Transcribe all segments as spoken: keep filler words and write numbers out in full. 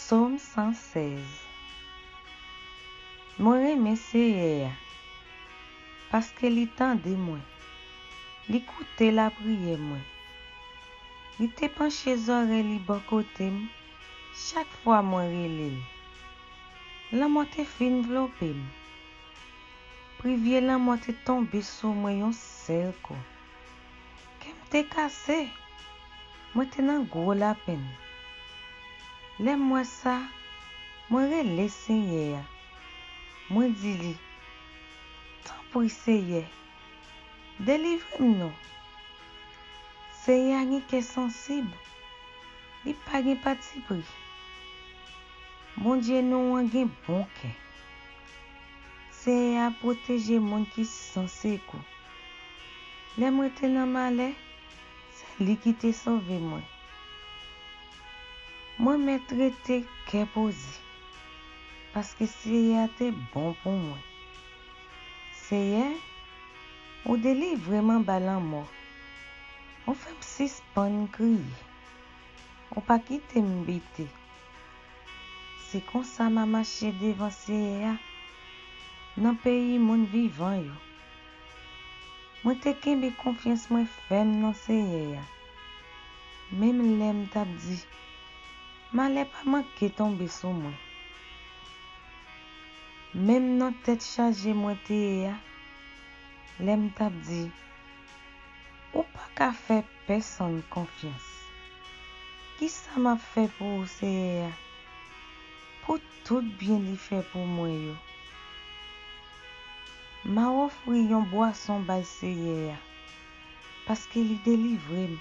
Sòm san sèz. Mwen renmen Seyè a, paske li tande mwen. Li koute lapriyè mwen. Li te panche zòrèy li bò kote m chak fwa mwen rele l. Lanmò te fin vlope m. Privye lanmò te tonbe sou mwen yon sèl kou. Kè m te kase. Mwen te nan gwo lapenn. Lè m wè sa, mwen rele Seyè a. Mwen di li, "Tanpri, Seyè, delivre m non." Seyè a gen kè sansib. Li pa gen patipri. Bondye nou an gen bon kè. Seyè a pwoteje moun ki san sekou. Lè mwen te nan malè, se li ki te sove mwen. Mwen mèt rete kè poze, paske Seyè a te bon pou mwen. Seyè, ou delivre m anba lanmò. Ou fè m sispann kriye. Ou pa kite m bite. Se konsa m a mache devan Seyè a nan peyi moun vivan yo. Mwen te kenbe konfyans mwen fèm nan Seyè a. Menm lè m t ap di, "Malè pa manke tonbe sou mwen." Menm nan tèt chaje mwen te ye a, lè m t ap di, "Ou pa ka fè pèsonn konfyans. Kisa m ap fè pou ou, Seyè a, pou tout byen li fè pou mwen yo?" M a ofri yon bwason bay Seyè a, paske li delivre m.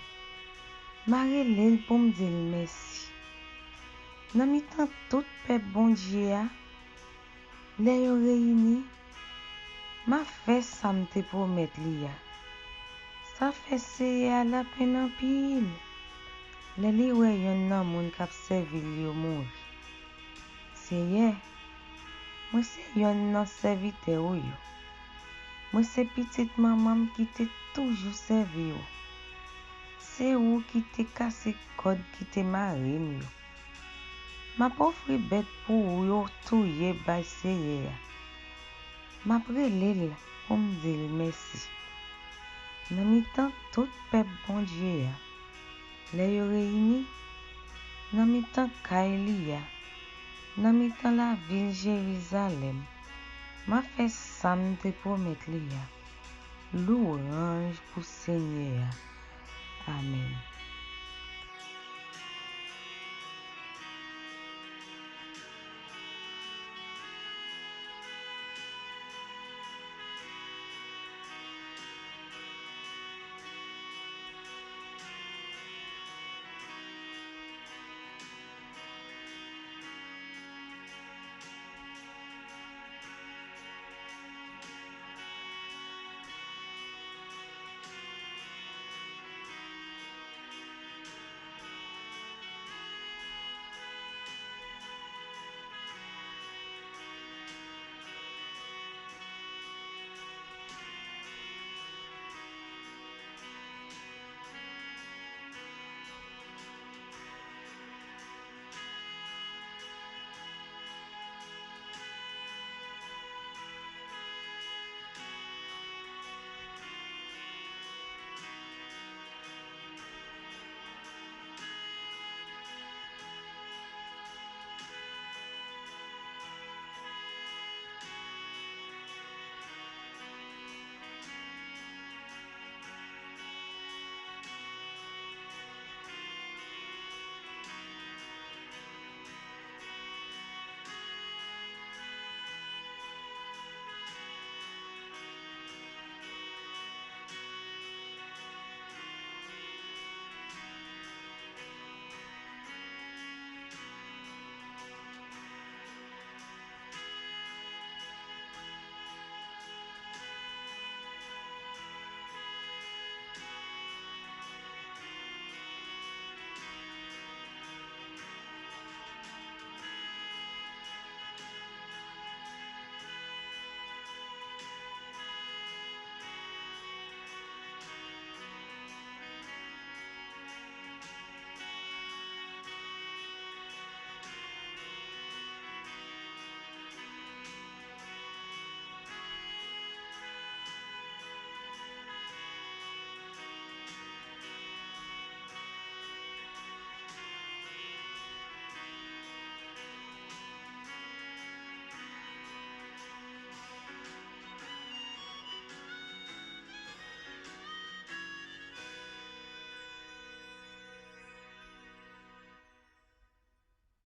M a rele l pou m di l mèsi. Nan mitan tout pèp Bondye a, lè yo reyini, m a fè sa m te pwomèt li a. Sa fè Seyè a lapenn anpil lè li wè yonn nan moun k ap sèvi l yo mouri. Seyè, mwen se yonn nan sèvitè ou yo. Mwen se pitit manman m ki te toujou sèvi w. Se ou ki te kase kòd ki te mare m yo. M ap ofri bèt pou ou yo touye bay Seyè a. M ap rele l pou m di l mèsi. Nan mitan tout pèp Bondye a, lè yo reyini, nan mitan kay li a, nan mitan lavil Jerizalèm, m ap fè sa m te pwomèt li a. Lwanj pou Senyè a. Amèn.